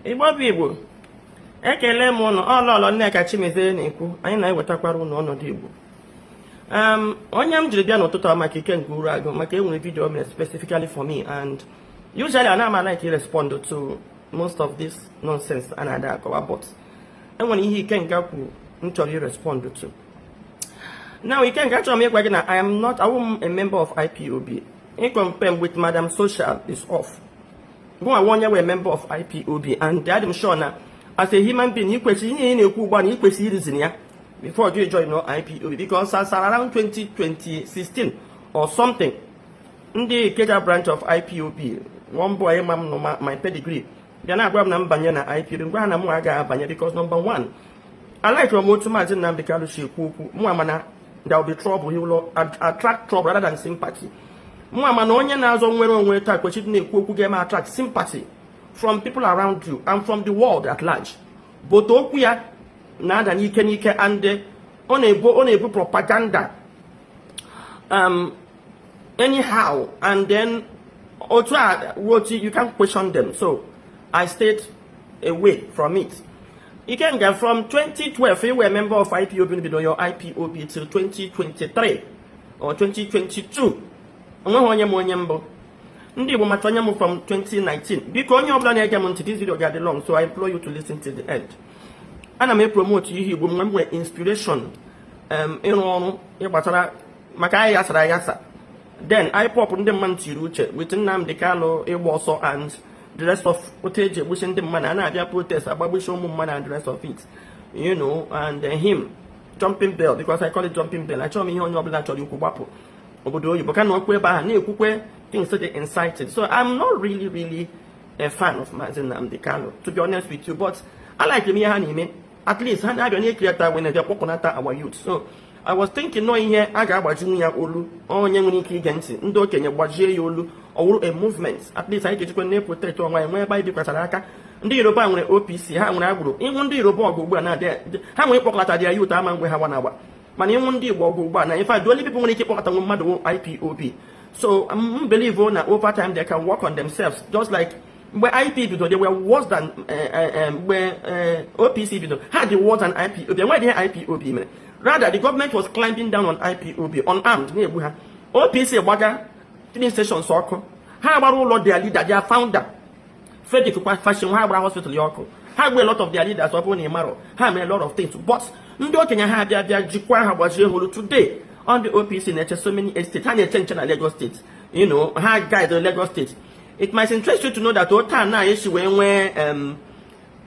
Igbo bụ Igbo, ekele m ụnụ. Ọlọlọ Nneka Chimezie na-ekwu. Anyị na-ewetakwara ụnụ ọnọdụ Igbo. Onye m jiri bịa n'ụtụtụ a maka Ikenga Uruagụ, maka enwere video mere specifically for me, and usually ana m like respond to most of this nonsense a na-ada akọwa, but enwere ihe Ikenga kwuru m chọrọ irespond to. Now, Ikenga, achọrọ m ịgwa gị na I am not, awụ m a member of IPOB. In compare with Madam Social is off. Gụnwa onye wee member of IPOB, and adị m sure na as a human being, ị kwesịrị ihe ị na-ekwu ugbu a na ị kwesịrị irizin ya before you join no IPOB, because as around 2016 or something, ndị Ikeja branch of IPOB, one boy ma m nọ my pedigree, bịa na-agwa m na m banye na IPOB. Ngwa ha na mụ agaghị abanye, because number one, I like from otu Maazị Nnamdi Kanu si ekwu okwu. Mụ ama na there will be trouble. He will attract trouble rather than sympathy. Mụ ama na onye na-azọ nwere onwe taa kwesịrị na-ekwu okwu ga-eme attract sympathy from people around you and from the world at large, but okwu ya na-ada n'ike n'ike and ọ na-ebu propaganda anyhow, and then otu a otu you can't question them. So I stayed away from it. Ikenga, from 2012 you were a member of IPOB, bido your IPOB till 2023 or 2022, onweghị onye m onye mbụ ndị Igbo mata onye m from 2019. Biko, onye ọbụla na-ege m ntị, this video ga-adị long, so I implore you to listen to the end. Ana m epromote ihe Igbo mgbe m nwere inspiration ịrụ ọrụ ịgbasara maka anyị ghasara aghasa. Then IPOB, ndị mmadụ tiri uche with Nnamdi Kanu ịgba ọsọ and the rest of otu eji egbuchi ndị mmadụ, a na-abịa protest, agbagbuchi ụmụ mmadụ and the rest of it, and him jumping bail, because I call it jumping bail. Achọrọ m ihe onye ọbụla chọrọ ikwu gbapụ obodo oyibo ka na okwu ebe ahụ na-ekwukwe things dị incited. So I'm not really really a fan of Mazi Nnamdi Kanu, to be honest with you, but I like m ihe ha na-eme. At least ha na-abịa na-ecreate awareness, bịa kpọkọnata our youth. So I was thinking nọ ihe a ga-agbajinwu ya olu, onye nwere ike ige ntị, ndị okenye gbajie ya olu, ọ wụrụ a movement. At least anyị ga-ejikwa na-eprotect onwe anyị, nwee ebe anyị bikwasara aka. Ndị Yoruba nwere OPC, ha nwere agbụrụ. Ịhụ ndị Yoruba ọgụ ugbu a na ha nwere ịkpọkọta their youth ama mgbe ha gba na-agba, mana ịnwụ ndị Igbo ọgụ ugbu a na, in fact, the only people nwere ike ịkpọkọta nwe mmadụ IPOB. So m believe na over time they can work on themselves, just like mgbe IP bido, they were worse than mgbe OPC bido, ha dị worse than IPOB. Enweghị ihe IPOB mere. Rather, the government was climbing down on IPOB unarmed, na-egbu ha. OPC gbaga filling stations ọkụ, ha gbara ụlọ their leader, their founder, Frederick Fasehun, ha gbara hospital ya ọkụ, ha gbuo a lot of their leaders. Ọ bụrụ na ị marọ, ha mere a lot of things, but ndị okenye ha abịa bịa jikwa ha, gbajie hụrụ. Today on the OPC na-eche so many estates, ha na-eche nche na Lagos State, ha guide Lagos State. It might interest you to know that otu a na esi wee nwee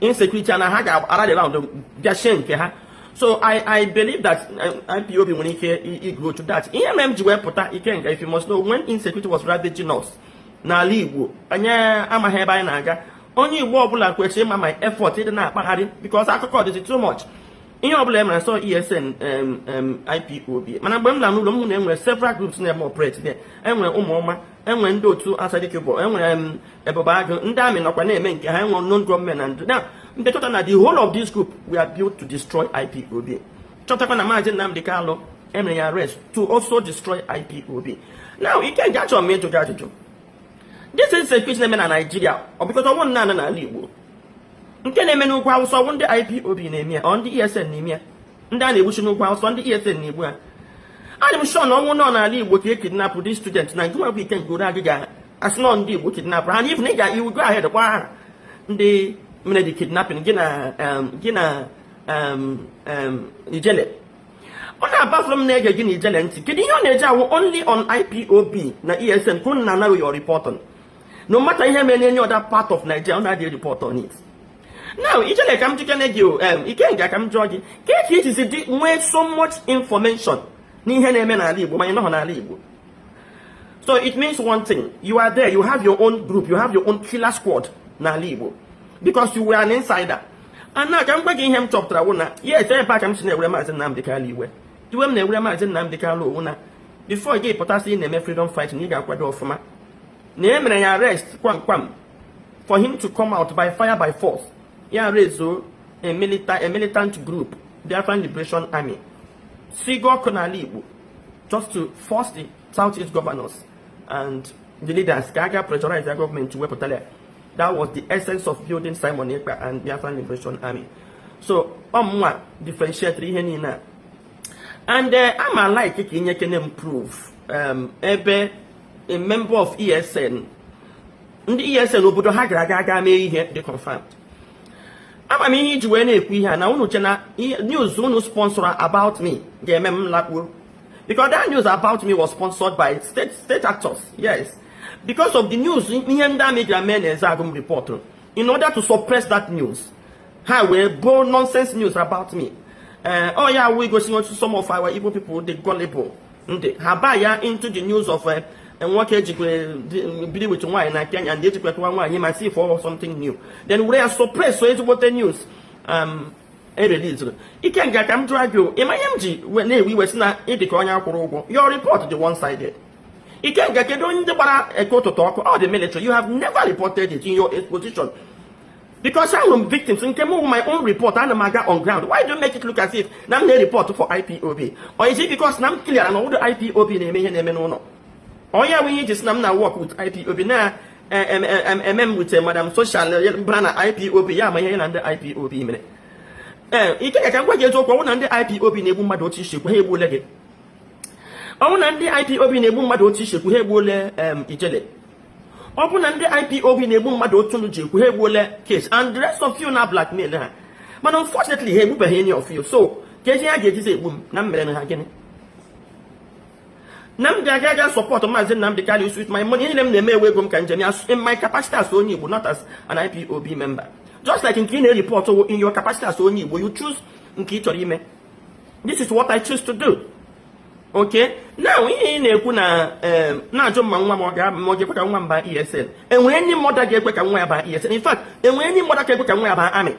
insecurity na ha ga-arally round bịa shie nke ha. So I believe that IPOB nwere ike i grow to that. Ihe mere m ji wee pụta, Ikenga, if you must know, when insecurity was ravaging us n'ala Igbo, anyị amaghị ebe anyị na-aga. Onye Igbo ọbụla kwesịrị ịma my effort ịdị na-akpagharị, because akụkọ dịzi too much. Ihe ọbụla e mere sọ ESN, IPOB. Mana mgbe m lara n'ụlọ m, hụ na enwere several groups na-eme operate there. Enwere ụmụọma, enwere ndị otu Asari Dokubo, enwere Ebube Agụ, ndị amị nọkwa na-eme nke ha, enwere non government and now ndị chọta na the whole of this group we are built to destroy IPOB. Chọtakwa na Maazị Nnamdi Kanu emere ya arrest to also destroy IPOB. Now, Ikenga, achọrọ m ịjụ gị ajụjụ. This insecurity na-eme na Nigeria, ọ bụkọta ọnwụ naanị n'ala Igbo? Nke na-eme n'ugwu Awụsa, ọwụ ndị IPOB na-eme ya? Ọ ndị ESN na-eme ya? Ndị a na-egbuchi n'ugwu Awụsa, ndị ESN na-egbu ha? Adị m sure na ọnwụ nọ n'ala Igbo ka e kidnap the student na nke nwebụ Ikenga Uruagụ ga-asị nọ ndị Igbo kidnap ha, na even ị ga iwu go ahead kwa ha ndị mere the kidnapping. Gị na Ijele, ọ na-abafụrụ m na-ege gị na Ijele ntị. Kedu ihe ọ na-eji awụ only on IPOB na ESN ka unu na-anaghị your report on? No matter ihe mere na any other part of Nigeria, ọ na-adịghị report on it. Now, Ijele, ka m jikene gị, Ikenga, ka m jụọ gị ka esi dị nwee so much information n'ihe na-eme n'ala Igbo ma ị nọghọ n'ala Igbo? So it means one thing: you are there, you have your own group, you have your own killer squad n'ala Igbo, because you were an insider. And na ka m gwa gị ihe m chọpụtara wụ na yes, ebe a ka m si na-ewere Maazị Nnamdi Kanu iwe. Iwe m na-ewere Maazị Nnamdi Kanu owu na before gị pụtasị ị na-eme freedom fighting, ị ga-akwado ọfụma na e mere ya arrest kwam kwam. For him to come out by fire by force, ya rezo a militant group, Biafran Liberation Army, sigo ọkụ n'ala Igbo just to force the Southeast governors and the leaders ka a ga pressurize their government wepụtara ya. That was the essence of building Simon Ekpa and Biafran Liberation Army. So ọmụnwa differentiate ihe niile a. And ama like ka inye kene m proof ebe a member of ESN, ndị ESN obodo ha gara aga aga mee ihe dị confirmed. Ama m ihe iji wee na-ekwu ihe a na unu che na news unu sponsor about me ga-eme m lakpuo, because that news about me was sponsored by state actors. Yes, because of the news ihe ndị army gara mee na Ezeagụ m report, in order to suppress that news, ha wee bo nonsense news about me. Ọ ya wụ igosi otu some of our Igbo people dị gullible, ndị ha ba ya into the news of nwoke ejikwa biri with nwaanyị na Kenya, ndị ejikwa tụwa nwaanyị ma see for something new, then were ya suppress so ezigbote news e release. Ike nga ka m jụọ gị, ịma ihe m ji na-ewe iwe si na ịdị ka onye akwụrụ ụgwọ? Your report dị one sided. Ike nga, kedu onye ndị gbara Eke Ụtụtụ ọkụ? Ọ dị military. You have never reported it in your exposition, because ahụrụ m victims nke m, my own report, ana m aga on ground. Why do you make it look as if na m na-report for IPOB? Or is it because na m clear na ọwụdụ IPOB na-eme ihe na-eme n'ụlọ? Onye bụ ihe iji sị na m na work with IPOB na eme m with Madam Social bra na IPOB ya ma ihe na ndị IPOB mere? Ee, ike ka m gwa gị eziokwu, ọnwụ na ndị IPOB na-egbu mmadụ otu isi ekwu, ha egbuole gị. Ọnwụ na ndị IPOB na-egbu mmadụ otu isi ekwu, ha egbuole Ijele. Ọ bụ na ndị IPOB na-egbu mmadụ otu unu ji ekwu, ha egbuole case and the rest of you na blackmail ha. Mana unfortunately, ha egbubeghị any of you. So ka ezi ha ga-ejizi egbu m na m mere ha gịnị? Na m ga-aga aga support Maazị Nnamdi Kanu with my money niile m na-eme, ewe ego m ka njem ya in my capacity as onye Igbo, not as an IPOB member. Just like nke ị na-report in your capacity as onye Igbo, you choose nke ị chọrọ ime. This is what I choose to do. Okay, now ihe ị na-ekwu na na-ajụ ma nwa m ọ ga ma ọ ga-ekwe ka nwa m baa ESN. Enwere ndị mother ga-ekwe ka nwa ya baa ESN? In fact, enwere ndị mother ga-ekwe ka nwa ya baa army?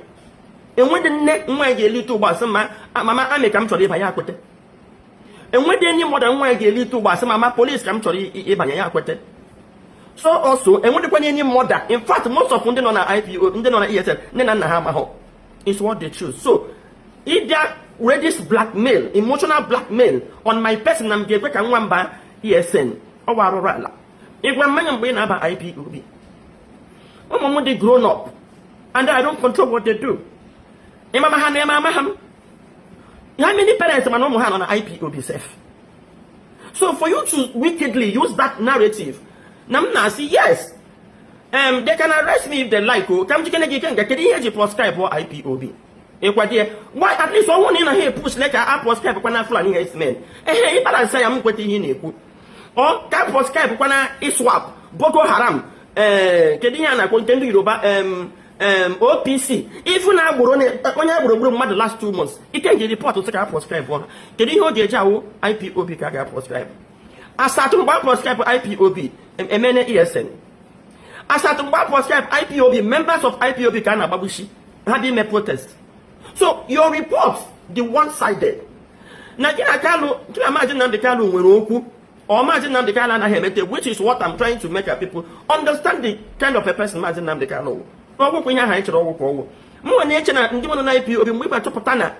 Enwedị nne nwa ya ga-elite ụgbọ asị, "Ma mama, army ka m chọrọ ịba," ya kwete? Enwedị enyi mother nwa ya ga-elite ụgbọ asị, "Mama, police ka m chọrọ ịbanye," ya kwete? So also, enwedịkwana enyi mother. In fact, most of ndị nọ na IPO, ndị nọ na ESN, nne na nna ha amaghọ. It's what they choose. So ịbịa were this blackmail, emotional blackmail on my person na m ga-ekwe ka nwa m baa ESN, ọ wa arụrụ ala. Ịgwa mmanya mgbe ị na-aba IPOB, ụmụ m dị grown up and I don't control what they do. Ịmama ha na-eme ama ha m. How many parents mana ụmụ ha nọ na IPOB sef? So for you to wickedly use that narrative na m na-asị, yes, they can arrest me if they like. O ka m jikere gị. Ike nke, kedu ihe eji proscribe IPOB? Ịkwado ya? Why? At least ọnwụ na ị na ha epush le ka a proscribe kwana Fulani herdsmen, ehe, ịbalance ya, m kweta ihe ị na-ekwu. Ọ ka proscribe kwana ISWAP, Boko Haram, ee, kedu ihe a na-akpọ nke ndị Yoruba, OPC, ifu na agboro onye agboro gburu mmadụ last 2 months? Ike nji report sị ka a proscribe ha, kedu ihe ọ ga-eji awụ IPOB ka a ga-proscribe? Asatụ mgbe a proscribe IPOB, emene ESN. Asatụ mgbe a proscribe IPOB, members of IPOB ka a na-agbagbuchi ha dị ime protest. So your report dị one sided na gị na Kalụ, gị na Maazị Nnamdi Kalụ nwere okwu. Or Maazị Nnamdi Kalụ anaghị emete, which is what I'm trying to make our people understand, the kind of a person Maazị Nnamdi Kalụ wụ. Ọgwụkwụ ihe ahụ anyị chọrọ, ọgwụ ka ọgwụ. Mụ na-eche na ndị nọ na IPOB, mgbe ị chọpụta na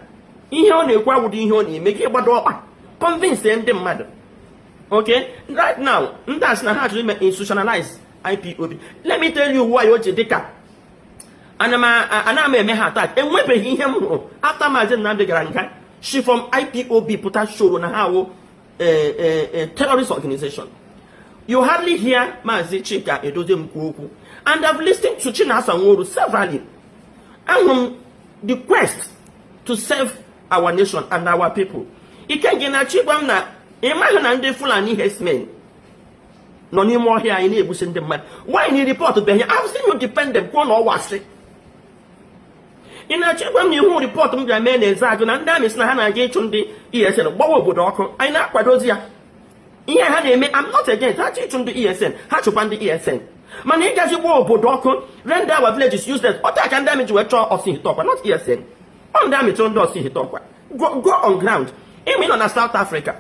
ihe ọ na-ekwu awụdị ihe ọ na-eme, gị gbado ọkpa convince ndị mmadụ. Okay, right now, ndị asị na ha chọrọ ime institutionalize IPOB. Let me tell you why o ji dị ka ana m eme ha attack. Enwebeghị ihe m hụrụ after Maazị Nnamdi gara nga shi from IPOB pụta shoro na ha wụ terrorist organization. You hardly hear Maazị Chika Edoziem kwuo okwu, and I've listened to Chinasa Nworu severally. Ahụrụ m the quest to save our nation and our people. Ike gị na-achọ ịgwa m na ị maghị na ndị Fulani herdsmen nọ n'ime ọhịa anyị na-egbusi ndị mmadụ? Why na report beghị? I've seen you defend them, kwuo na ọwa asị. Ị na-achọ ịgwa m na ihu report m ga-eme na Ezeagụ na ndị army sị na ha na-aga ịchụ ndị ESN, gbawa obodo ọkụ, anyị na-akwadozi ya ihe ha na-eme? I'm not against ha chọ ịchụ ndị ESN, ha chụkwa ndị ESN, mana ịgazi gbaa obodo ọkụ, render our villages useless, ọta ka ndị army ji wee chọọ Ọsị Ihite, not ESN. Ọ ndị army chọrọ ndị Ọsị Ihite. Go on ground. Ịma ị nọ na South Africa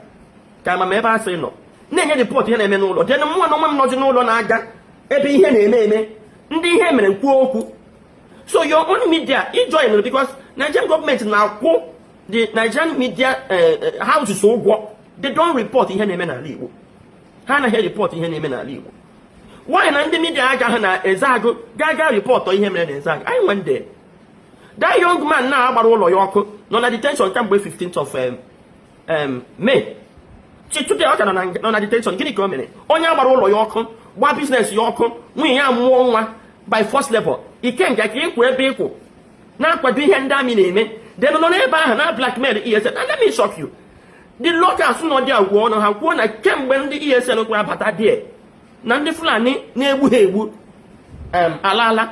ka ama m ebe asị nọ na-enye report ihe na-eme n'ụlọ dị mụnwa na onwe m nọzi n'ụlọ na-aga ebe ihe na-eme eme, ndị ihe mere kwuo okwu. So your own media ị join, because Nigerian government na-akwụ the Nigerian media houses ụgwọ. They don't report ihe na-eme n'ala Igbo. Ha anaghị report ihe na-eme n'ala Igbo. Why na ndị media agaghị na Ezeagụ ga report ihe mere na Ezeagụ? Anyị went there. That young man na-agbara ụlọ ya ọkụ nọ na detention kamgbe 15th of May. Today ọ ka nọ na detention. Gịnị ka o mere? Onye agbara ụlọ ya ọkụ, gbaa business ya ọkụ, nwunye ya mụọ nwa by force labor. Ikenga, ka ịkwụ ebe ịkwụ na-akwado ihe ndị army na-eme, then nọ n'ebe ahụ na blackmail ESN. And let me shock you, the locals nọ dị agwa ọnụ ha kwuo na kemgbe ndị ESN kwara bata there, na ndị Fulani na-egbu ha egbu alaala.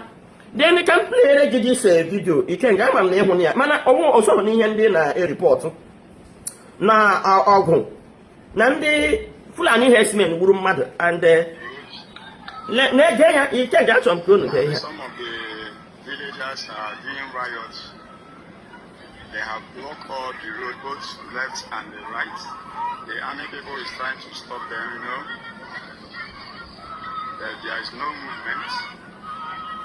Then ka m playere gị this video. Ikenga, ama m na ịhụ ya, mana ọnwụ osoro n'ihe ndị na-ereport na ọgụ na ndị Fulani herdsmen gburu mmadụ and na-ege ya. Ikenga, achọrọ m ka unu gee ihe. Some of the villagers are doing riots. They have blocked all the road, both left and the right. The army people is trying to stop them. There is no movement.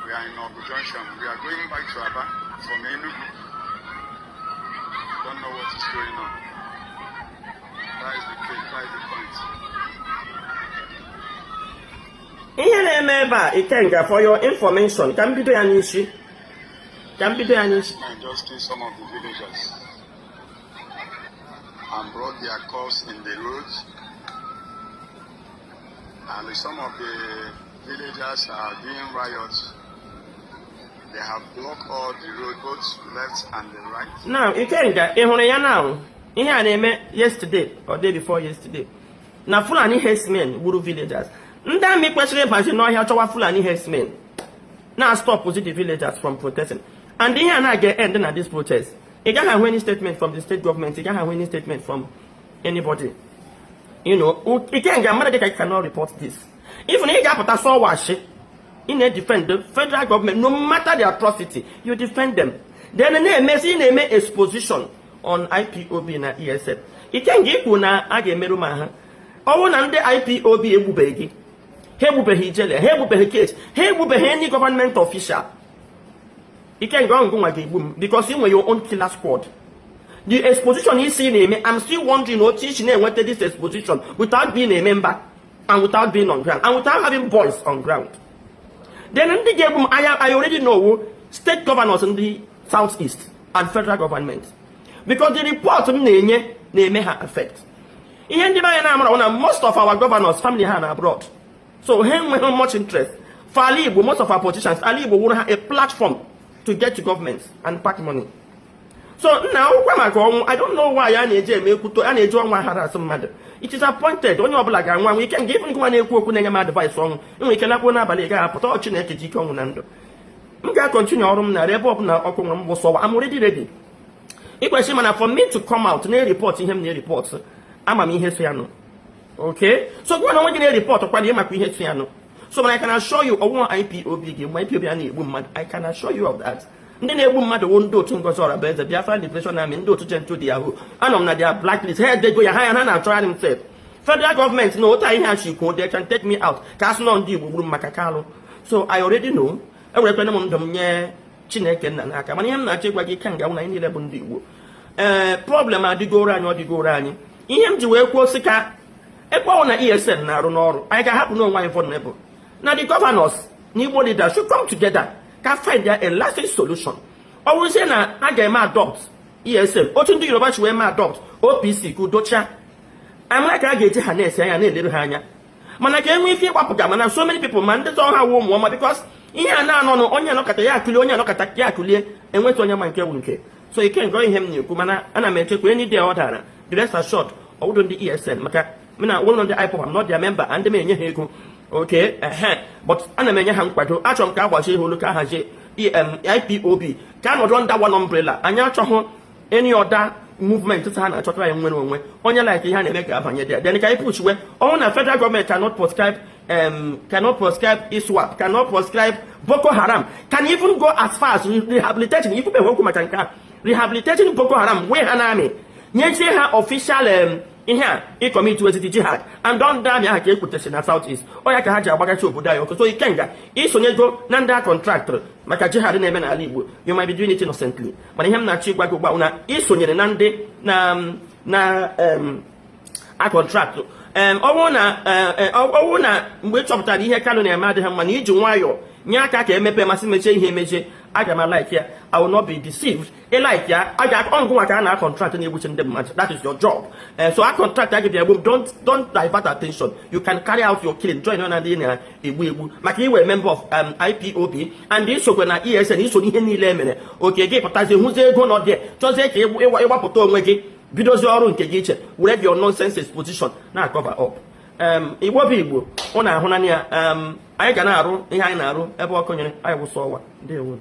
We are in Ogu Junction. We are going back to Aba from Enugu. Don't know what is going on. That is the case. That is the point. Ihe na-eme ebe a, Ikenga, for your information, ka m bido ya n'isi, ka m bido ya n'isi. And just kill some of the villagers and brought their corpse in the roads. And some of the villagers are doing riots. They have blocked all the road, both left and the right. Now, Ikenga, ị hụrụ ya? Now, ihe a na-eme yesterday or day before yesterday, na Fulani herdsmen gburu villagers. Ndị army kwesịrị ịbazi n'ọhịa chọwa Fulani herdsmen na stop the villagers from protesting. And ihe a na-aga end na this protest, ị gaghị ahụ any statement from the state government, ị gaghị ahụ any statement from anybody. Ikenga, mmadụ dịka you cannot report this. Even ị ga-apụta sọwashi, ị na-defend the federal government. No matter the atrocity, you defend them. Then na-emezi, ị na-eme exposition on IPOB na ESN. Ikenga, ikwu na a ga-emerụ ma ha ọnwụ na ndị IPOB egbubeghị gị, ha egbubeghị Ijele, ha egbubeghị case, ha egbubeghị any government official. Ikenga, ọngụ nwa ga-egbu m because ị nwe your own killer squad. The exposition isi na-eme, I'm still wondering otu isi na-enweta this exposition without being a member and without being on ground and without having boys on ground. Then ndị ga-egbu m, I already know, state governors ndị South East and federal government, because the report m na-enye na-eme ha affect. Ihe ndị be anyị na-amara na most of our governors, family ha na abroad, so ha enweghị much interest for ala Igbo. Most of our politicians, ala Igbo wụrụ ha a platform to get to government and pack money. So nna akwụkwọ maka ọnwụ, I don't know why a na-eji eme ekwuto, a na-eji ọnwa harass mmadụ. It is appointed, onye ọbụla ga-anwụ anwụ. Ike nga even nwa na-ekwu okwu na-enye m advice ọnwụ, enwere ike lakpuo n'abalị, ị gaghị apụta. Ọ Chineke ji ike ọnwụ na ndụ. M ga-acontinue ọrụ m narị ebe ọbụla ọkụ nwere m wụsọwa. I'm already ready. Ikwesị, mana for me to come out na-ereport ihe m na-ereport, ama m ihe so ya nụ. Okay, so gwa na onwe gị na-ereport kwado ịmakwa ihe so ya nụ. So mana I can assure you, ọnwụ IPOB ga-egbu IPOB a na-egbu mmadụ. I can assure you of that. Ndị na-egbu mmadụ wụ ndị otu Ngozi Orabueze, Biafra Liberation Army, ndị otu Gentle de Yahoo. Anọ m na their blacklist. Ha edego ya, ha ya ha na-achọgharị m sef. Federal gọọmenti na otu ihe a chi kwuo, they can take me out ka asị nọ ndị Igbo gburu m maka Kalụ. So I already know. Ewerekwana m ndụ m nye Chineke nna n'aka. Mana ihe m na-achọ ịgwa gị ka nga na anyị niile bụ ndị Igbo. Ee, problem adịgoro anyị, ọ dịgoro anyị. Ihe m ji wee kwuo sị ka ebe ọ na ESN na-arụ n'ọrụ anyị ga-ahapụ n'onwe anyị vulnerable, na the governors na Igbo leaders should come together ka find a lasting solution. Ọ bụrụzie na a ga-eme adopt ESN otu ndị Yoruba chi wee mee adopt OPC ka udocha amara, ka a ga-eji ha na-esi anya na-eleru ha anya, mana ka e nwee ike ịgbapụga. Mana so many people, ma ndị zọ ha wụ ụmụ ọma, because ihe a na-anọ nụ, onye anọkọta ya akụlie, onye anọkọta ya akụlie, enweta onye ma nke bụ nke. So ike nke ihe m na-ekwu, mana ana m echekwa any day ọ dara, the rest assured, ọwụdụ ndị ESN, maka m na ụlọ ndị IPOB, I'm not their member and m enye ha ego. Okay, ehe, but ana m enye ha nkwado. Achọrọ m ka a gbazie ihe olu, ka a hazie IPOB, ka a nọdụ under one umbrella. Anyị achọghị any other movement ha na-achọtara ya nwere onwe onye like ihe a na-eme ga-abanye there. Then ka anyị push we ọnwụ na federal government cannot proscribe ISWAP, cannot proscribe Boko Haram, can even go as far as rehabilitating. Ikwubeghị okwu maka nke a, rehabilitating Boko Haram, wee ha na army, nyezie ha official ihe a ịcommit weziti jihad and ndị army ahụ ka ekwutesi na South East. Ọ ya ka ha ji agbagachi obodo anyị ọkụ. So Ikenga, isonyego na ndị a contractịrị maka jihad na-eme n'ala Igbo. You might be doing it innocently, mana ihe m na-achọ ịgwa gị ugbu a na isonyere na ndị na a contract. Ọ bụrụ na mgbe ị chọpụtara ihe Kanu na-eme adịghị mma, na iji nwayọọ nye aka ka emepe masị mechie ihe emechie, aga m like ya. I will not be deceived. Ị like ya, a ga ọngụ nwa ka a na contract na-egbuchi ndị mmadụ. That is your job. So a contract a gị bịa egbu m. Don't divert attention. You can carry out your killing, join na ndị na-egbu egbu, maka iwe member of IPOB and isokwe na ESN, iso n'ihe niile e mere. Oke gị pụtazie, hụzie ego nọ dị, chọzie ka ịgbapụta onwe gị, bidozie ọrụ nke gị iche, were your nonsense exposition na cover up. Igbo bụ Igbo, ụnụ ahụnanya ya. Anyị ga na-arụ ihe anyị na-arụ ebe ọkụ nyere anyị wụsọ ọwa. Ndewo.